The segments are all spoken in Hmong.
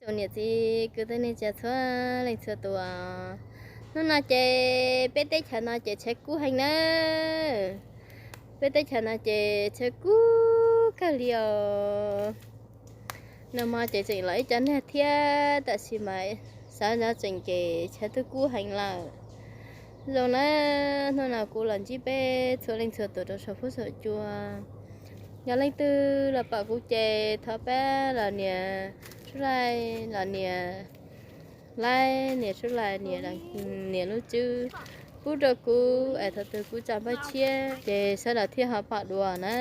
Ib niam txiv kwv tij neej tsa txhua leej txhua tus, hnub no ces peb teb chaws no ces tshav kub heev na. Peb teb chaws no ces tshav kub kawg li os. Nag hmo ces tseem los ib co nag thiab, tab sis mas sawv ntxov tseem ces tshav twb kub heev lawm. Zoo na, hnub no kuv los ntsib peb txhua leej txhua tus rau saum huab saum cua. Yog leej twg los pom kuv ces thov pab los nias subscribe, los nias like, nias subscribe, nias lub tswb pub rau kuv es thaum twg kuv tso npaj tshiab ces sawv daws thiaj ho pom dua na.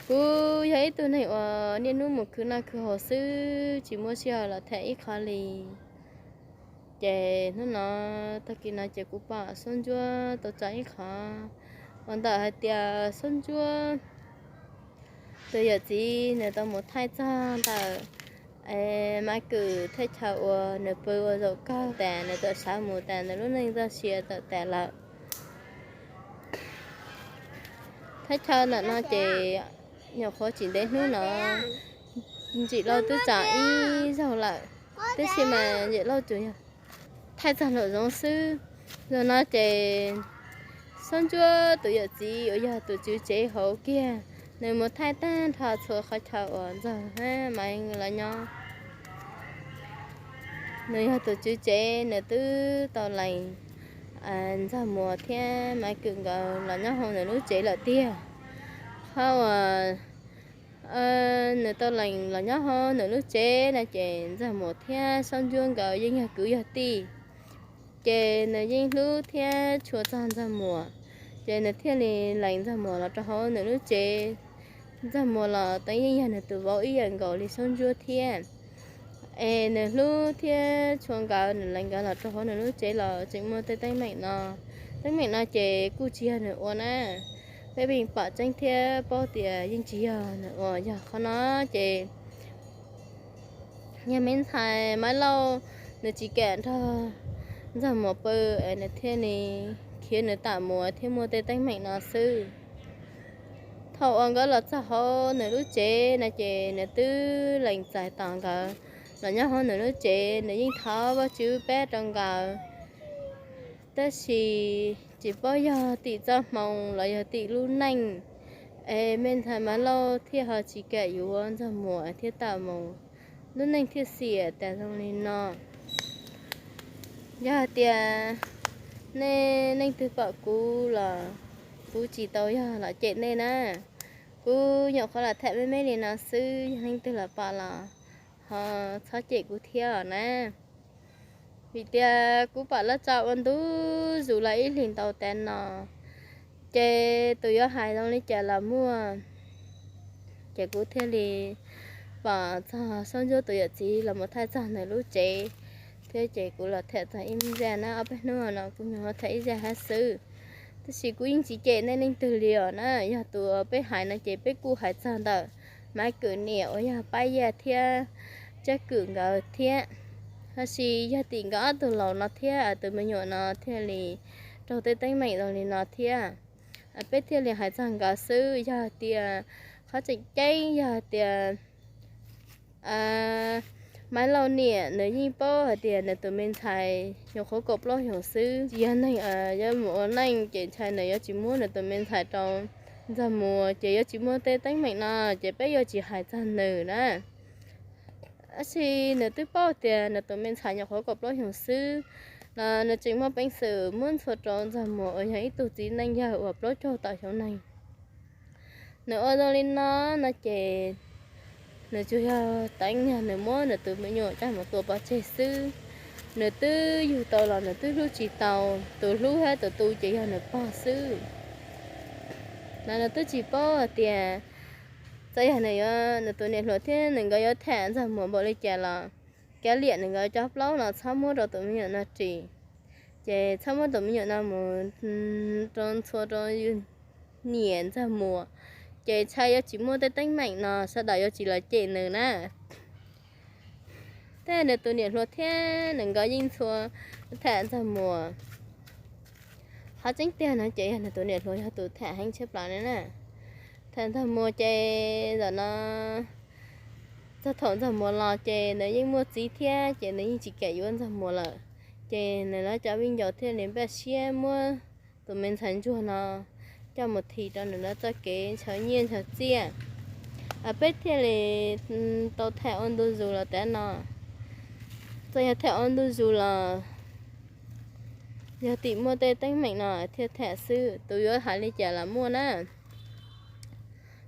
Kuv yog ib tug neeg uas niaj hnub mus khwv noj khwv haus xwb, tsis muaj sij hawm los tham ib qho li. Ces hnub no, tag kis no ces kuv pom Xab Ntsuab tau tso ib qho uas ntawm hais tias Xab Ntsuab tus yawm txiv nws tau mus thaij txog ntawm Maiv Kwm thaj chaw uas nws pw ua zaum kawg tas nws txawm sawv mus tas nws lub neej txoj sia txawm tas lawm. Thaj chaw ntawm no ces nyuam qhuav tsis ntev hnub no Ntsim Lauj twb tso ib zaug lawm, tab sis mas Ntsim Lauj tsuas yog thaij txog nraum zoov xwb. Zaum no ces Xab Ntsuab tus yawm txiv uas yog tus tswv tsev hauv kiag, nws mus thaij tag nrho txhua qhov chaw uas Ntxawg hab Maiv los nyob. Nws yog tus tswv tsev, nws twb tau lees Ntxawg Muas thiab Maiv Kwm nkawd los nyob hauv nws lub tsev lawm tiag. Qhov uas nws tau lees los nyob hauv nws lub tsev no ces Ntxawg Muas thiab Xab Ntsuab nkawd yeej yog kwv yog tij, ces nws yeej hlub thiab tshua txog Ntxawg Muas, ces nws thiaj li lees Ntxawg Muas los rau hauv nws lub tsev. Ntxawg Muas los twb yeej yog nws tus vauv ib yam nkaus li Xab Ntsuab thiab. Es nws hlub thiab tshua nkawd, nws lees nkawd los rau hauv nws lub tsev los tseem muaj tej teeb meem no. Teeb meem no ces kuj tsis yog nws ua na, peb pheej pom tseeb thiab paub tias yeej tsis yog nws ua. Yog qhov no ces yog me ntxhais Maiv Lauj nws tsis kam nrog Ntxawg Muas pw es nws thiaj li khiav nws tam mus thiab muaj tej teeb meem no xwb. Thaum uas nkawd los txog hauv nws lub tsev no ces nws twb lees txais tos nkawd los nyob hauv nws lub tsev, nws yeej thov Vajtswv pab rau nkawd. Tab sis tsis paub yog tim txoj hmoo los yog tim lub neej, es me ntxhais Maiv Lauj thiaj ho tsis kam yuav Ntxawg Muas thiab tam mus, lub neej thiaj xiam tas zoo li no. Yog hais tias nej leej twg pom kuv los kuv tsis tau yog los cem nej na. Kuv nyuam qhuav los tham me me li no xwb, yog leej twg los pom los ho txhob cem kuv thiab na. Vim tias kuv pom lawv tso ua ntu zus los ib hlis ntau tas no, ces tus yuav hais zoo li cas los muaj. Ces kuv thiaj li pom txog Xab Ntsuab tus yawm txiv los mus thaij txog nws lub tsev thiab, ces kuv los tham txog ib zaj na. Ob peb hnub no kuv nyuam qhuav tham ib zaj hab xwb, tab sis kuv yeej tsis cem nej leej twg li os na. Yog tus peb hais no ces peb kuj hais txog ntawm Maiv Kwm niam uas yog Pab Yaj thiab Tsab Kwm nkawd thiab. Tab sis yog tim nkawd ob tug laus no thiab tus me nyuam no thiaj li raug tej teeb meem zoo li no thiab, peb thiaj li hais txog nkawd xwb. Yog hais tias qhov tseem ceeb yog hais tias Maiv Lauj niam nws yeej paub hais tias nws tus me ntxhais nyuam qhuav kaum plaub xyoos xwb, tsis yog neeg yuav mus ua neej, ces ntshai nws yuav tsis muab nws tus me ntxhais rau Ntxawg Muas, ces yuav tsis muaj tej teeb meem no, ces peb yuav tsis hais txog nws na. Tab sis nws twb paub tias nws tus me ntxhais nyuam qhuav kaum plaub xyoos xwb los nws tseem muaj peev xwm muab ntxhua rau Ntxawg Muas uas yog ib tug txiv neej yawg uas plaub caug tawm xyoo neeg. Nws ua zoo li no no ces nws tsuas yog teev yog nws muab nws tus me nyuam coj mus tua pov tseg xwb. Nws twb yug tau los nws twb hlub tsis tau, tus hlub thiab tus tu ces yog nws pog xwb. Los nws twb tsis paub hais tias txawm yog nws yuav, nws tus niam hluas thiab nws nkawd yuav tham Ntxawg Muas npaum li cas los kav liam nws nkawd cov plaub no txhob muab rau tus me nyuam no ris, ces txhob muab tus me nyuam no mus rau ntxhua rau yus niam Ntxawg Muas, ces ntshai yuav tsis muaj tej teeb meem no sawv daws yuav tsis los cem nws na. Tej nws tus niam hluas thiab nws nkawd yeej ntxhua tham Ntxawg Muas. Qhov tseeb tiag no ces yog nws tus niam hluas yog tus tham heev tshaj plaws na. Tham Ntxawg Muas ces zaum no Txog thaum Ntxawg Muas los ces nws yeej muaj txiv thiab ces nws yeej tsis kam yuav Ntxawg Muas lawm. Ces nws lawv cov viv ncaus thiaj li npaj siab muab tus me ntxhais ntsuag no coj mus thim rau nws lawv txoj kev ntshaw nyiaj ntshaw txiaj. Peb thiaj li tau tham ua ntu zus los tav no. Txawm yog tham ua ntu zus los yog tim muaj tej teeb meem no thiaj tham xwb, tus yuav hais li cas los muaj na.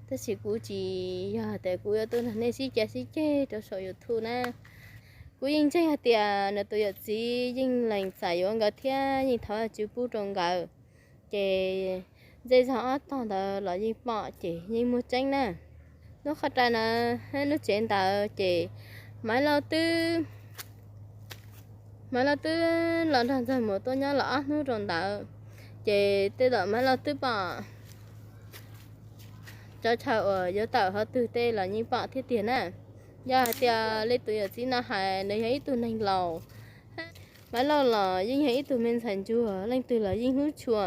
Tab sis kuv tsis yog tias kuv yuav tuaj nrog nej sib cav sib ceg rau saum YouTube na. Kuv yeej ntseeg hais tias nws tus yawm txiv yeej lees txais yuav nkawd thiab yeej thov Vajtswv pub rau nkawd, ces zej zog ob tog ntawd los yeej pom ces yeej muaj tseeb na. Lub qhov rai na, lub tsev ntawd ces Maiv Lauj twb Maiv Lauj twb los nrog Ntxawg Muas tuaj nyob los ob hnub rau ntawd, ces tej zaum Maiv Lauj twb pom cov chaw uas yuav tawm hov twg tej los yeej pom thiab tiag na. Yog hais tias li tus yawm txiv no hais nws yog ib tug neeg laus, Maiv Lauj los yeej yog ib tug me ntxhais ntsuag, leej twg los yeej hlub tshua.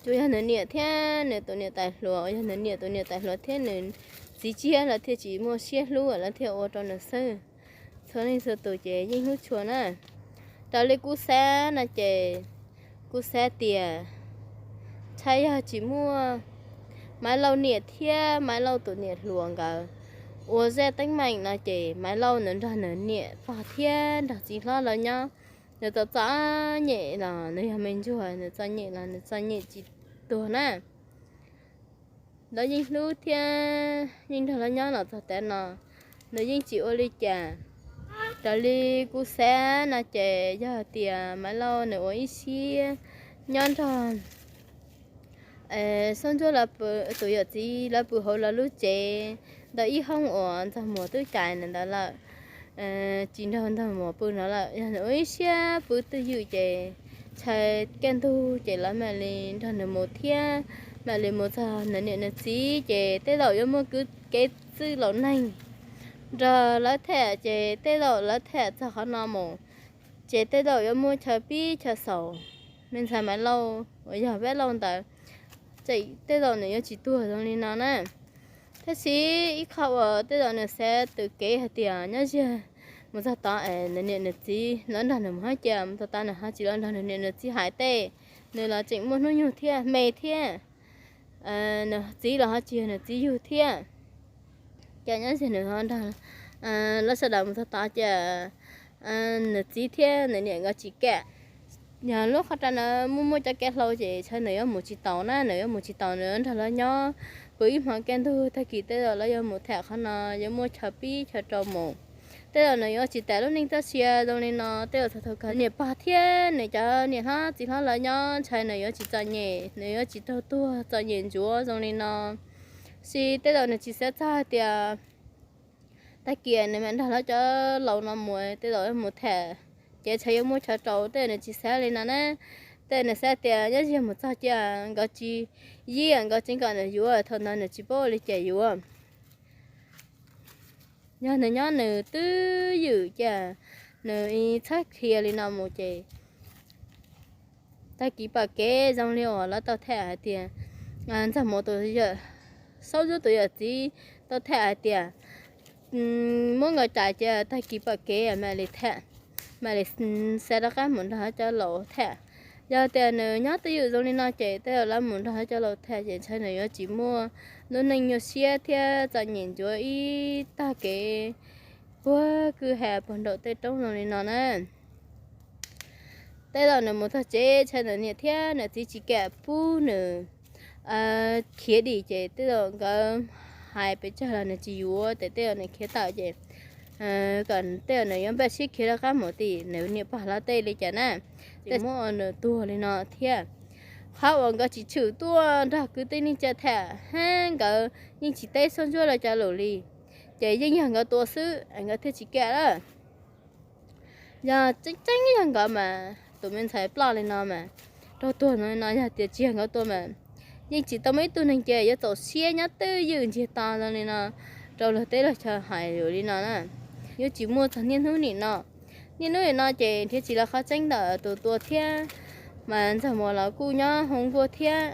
Tsuas yog nws niam thiab nws tus niam tais hluas, yog nws niam tus niam tais hluas thiab nws txiv tshiab lawv thiaj tsis muaj siab hlub lawv thiaj ua rau nws xwb. Txhua leej txhua tus ces yeej hlub tshua na. Raws li kuv xav no ces kuv xav tias ntshai yog tsis muaj Maiv Lauj niam thiab Maiv Lauj tus niam hluas nkawd ua zaj teeb meem no ces Maiv Lauj nws nrog nws niam pog thiab nrog txiv hlob lawv nyob, nws txom txom nyem los nws yog me ntsuag, nws txom nyem los nws txom nyem tsis tuag na. Lawv yeej hlub thiab yeej nrog lawv nyob los txog tav no, nws yeej tsis ua li cas. Raws li kuv xav no ces yog hais tias Maiv Lauj nws ua ib siab nyob nrog Xab Ntsuab tus yawm txiv lawv pw hauv lawv lub tsev ntawm ib hoob uas Ntxawg Muas twb cais nws ntawd lawm, tsis nrog Ntxawg Muas pw no lawm. Yog nws ua ib siab pw twj ywm ces ntshai kaj ntug ces lawv mam li nrog nws mus thiab mam li mus txog nws niam nws txiv ces tej zaum yuav muaj kev txwj laus neeg nrog lawv tham ces tej zaum lawv tham txog qhov no mus ces tej zaum yuav muaj chaw pib chaw xaus. Me ntxhais Maiv Lauj uas yog Vab Lauj ntawd, tseem tej zaum nws yuav tsis tuag zoo li no na. Tab sis ib qho uas tej zaum nws xav tws kev hais tias nyob ziag mus txog tod es nws niam nws txiv lawv nrog nws mus hab cia mus txog tod nws ho tsis los nrog nws niam nws txiv hais tej, nws los tseem muaj hnub nyoog thiab me thiab, nws txiv los ho tsis yog nws txiv yug thiab. Ces nyob ziag nws ho nrog lawv sawv daws mus txog tod ces nws txiv thiab nws niam nkawd tsis kam. Yog lub qhov rai na muaj muaj cov kev hlau ces ntshai nws yuav mus tsis taus na, nws yuav mus tsis taus nws yuav nrog lawv nyob pw ib hmo kaj ntug, tag kis tej zaum lawv yuav mus tham qhov no yuav muaj chaw pib chaw rau mus. Tej zaum nws yuav tsis tas lub neej txoj sia zoo li no, tej zaum txog thaum kawg niam pog thiab nws cov niam hlob txiv hlob lawv nyob ntshai nws yuav tsis txom nyem, nws yuav tsis raug tuag txom nyem ntsuav zoo li no. Sis tej zaum nws tsis xav txog hais tias tag kis nws mam nrog lawv cov laus no mus, tej zaum mus tham ces ntshai yuav muaj chaw rau, tej zaum nws tsis xav li no na. Tej zaum nws xav tias nyob ziag mus txog cia nkawd tsis yig nkawd tsis kom nws yuav, thaum ntawd nws tsis paub ua li cas yuav. Yog nws nyob nws twj ywm cia nws txhob qhia li no mus ces tag kis pom kev zoo li uas lawv tau tham hais tias, Ntxawg Muas tus yawm, Xab Ntsuab tus yawm txiv tau tham hais tias muab nkawd rais cia tag kis pom kev mam li tham, mam li xa rov qab mus nrog cov laus tham. Yog tias nws nyob twj ywm zoo li no ces tej zaum lawv mus nrog cov laus tham ces ntshai nws yuav tsis muaj lub neej nyuaj siab thiab txom nyem ntsuav ib tag kev puag kwj ha puag nraum tej roob zoo li no na. Tej zaum nws mus txog tsev ntshai nws niam thiab nws txiv tsis kam pub nws khiav dim ces tej zaum nkawd hais pes tsawg los nws tsis yuav ces tej zaum nws khiav tawm ces kom tej zaum nws yuav npaj siab khiav rov qab mus tim nws niam pog lawv tej li cas na, tej muab ua nws tuag li no thiab. Qhov uas nkawd tsis tshwm tuaj nrog kwv tij neej tsa tham hab nkawd yeej tsis teb Xab Ntsuab lawv cov lus li, ces yeej yog nkawd tua xwb nkawd thiaj tsis kam lawm. Yog tseeb tseeb yog nkawd mas tus me ntxhais ploj li no mas raug tuag no, yog tias tsis yog nkawd tua mas yeej tsis tau muaj ib tug neeg cia yuav txaus siab nyob twj ywm ntsiag to zoo li no rau luag teb luag chaw hais lus li no na. Yuav tsis muaj txog niaj hnub nim no. Niaj hnub nim no ces nrhiav tsis lawv qhov tseeb ntawm tus tua thiab, mas Ntxawg Muas los kuj nyob hauv nkuaj thiab.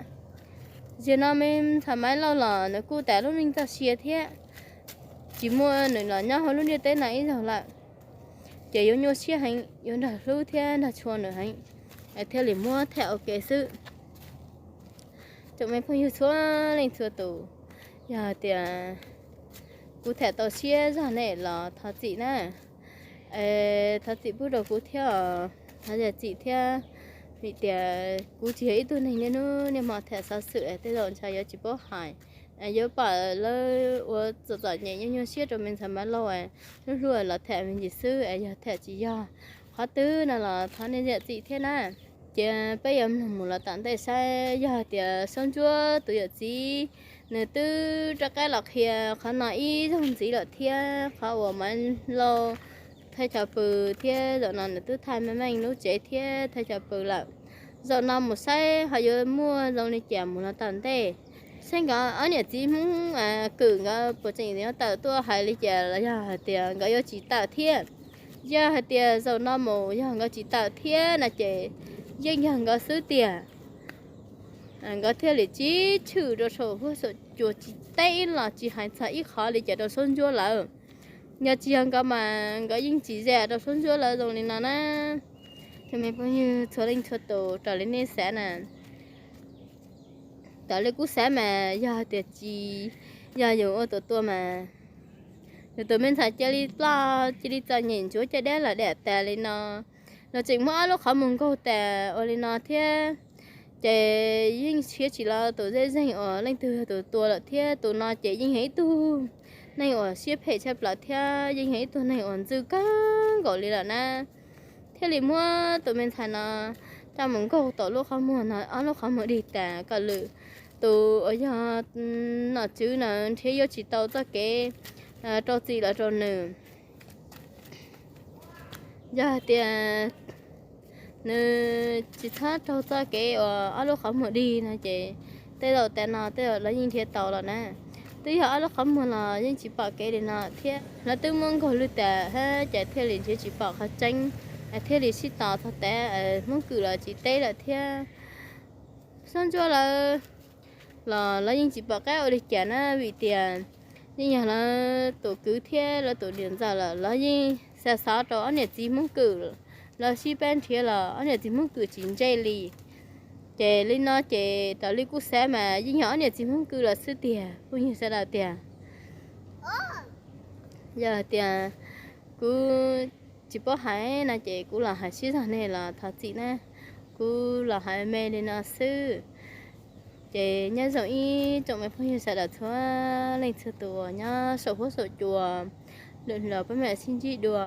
Zaum no me ntxhais Maiv Lauj los nws kuj tas lub neej txoj sia thiab. tsis muaj nws los nyob hauv lub ntiaj teb no ib zaug lawm. Ces yuav nyuaj siab heev, yuav nrog hlub thiab nrog tshua nws heev, thiaj li muab tham ua ke xwb. Tsoom me phooj ywg txhua leej txhua tus, yog hais tias kuv tham tau siab zog nej los thov txim na. Thov txim pub rau kuv thiab os, thov zam txim thiab, vim tias kuv tsis yog ib tug neeg niaj hnub niaj hmo tham xov xwm, tej zaum ntshai yuav tsis paub hais, yuav pom lawv ua txom txom nyem nyuaj nyuaj siab rau me ntxhais Maiv Lauj, hlub hlub los tham me ntsis xwb, yog tham tsis yog qhov twg no los thov nej zam txim thiab na. Ces peb yuav mloog mus los tom ntej saib, yog hais tias Saub Ntsuab tus yawm txiv nws twb rov qab los qhia qhov no ib zaug ntxiv lawm thiab, qhov uas Maiv Lauj thaij chaw pw thiab zaum no nws twb thaij meej meej lub tsev thiab thaij chaw pw lawm. Zaum no mus saib ho yuav muaj zoo li cas mus los tom ntej. Saib nkawd ob niam txiv Hmoob Kwm nkawd puas tseem yuav tawm tuaj hais li cas los yog hais tias nkawd yuav tsis tawm thiab. Yog hais tias zaum no mus yog nkawd tsis tawm thiab no ces yeej yog nkawd xwb tiag. Nkawd thiaj li tsis tshwm rau saum huab saum cua tsis teb los tsis hais txog ib qho li cas rau Saub Ntsuab lawv. Yog tsis yog nkawd mas nkawd yeej tsis zam rau Saub Ntsuab lawv zoo li no na. Cov me phooj ywg txhua leej txhua tus, raws li nej xav na. Raws li kuv xav mas yog hais tias tsis yog yus ua tus tua mas yus tus me ntxhais cia li ploj cia li txom nyem ntsuav caj dab los dam tas li no, los tseem muab ob lub qhov muag nkaug tas ua li no thiab. Ces yeej siab tsis los tus zej zeeg uas leej twg yog tus tua lawm thiab. Tus no ces yeej yog ib tug neeg uas siab phem tshaj plaws thiab yeej yog ib tug neeg uas ntxw kawg nkaus li lawm na. Thiaj li muab tus me ntxhais no coj mus nkaug tau lub qhov muag no, ob lub qhov muag dig tas kom lwm tus uas yog nom tswv no nrhiav yuav tsis tau txoj kev rau txim los rau nws. Yog hais tias nws tsis txhob raug txoj kev uas ob lub qhov muag dig no ces tej zaum tas no tej zaum lawv yeej nrhiav tau los na. Twb yog ob lub qhov muag los yeej tsis pom kev li no thiab, lawv twb muab nkaug lwj tas hab ces thiaj li nrhiav tsis pom qhov tseeb, thiaj li sib tos txog tas Hmoob Kwm los tsis teb lawm thiab. Saub Ntsuab lawv los lawv yeej tsis pom qab ua li cas na, vim tias yeej yog lawv tus kwv thiab lawv tus niam ntxawm lawm, lawv yeej xa xov rau ob niam txiv Hmoob Kwm, lawv sib pab nrhiav los ob niam txiv Hmoob Kwm tsis ntse li. Ces li no ces raws li kuv xav mas yeej yog ob niam txiv Hmoob Kwm lawm xwb tiag, phooj ywg sawv daws tiag. Yog tias kuv tsis paub hais no ces kuv los hais sib zog nej los thov txim na, kuv los hais me li no xwb. Ces nyob zoo ib tsoom me phooj ywg sawv daws txhua leej txhua tus uas nyob saum huab saum cua, lwm hlo peb mam sib ntsib dua.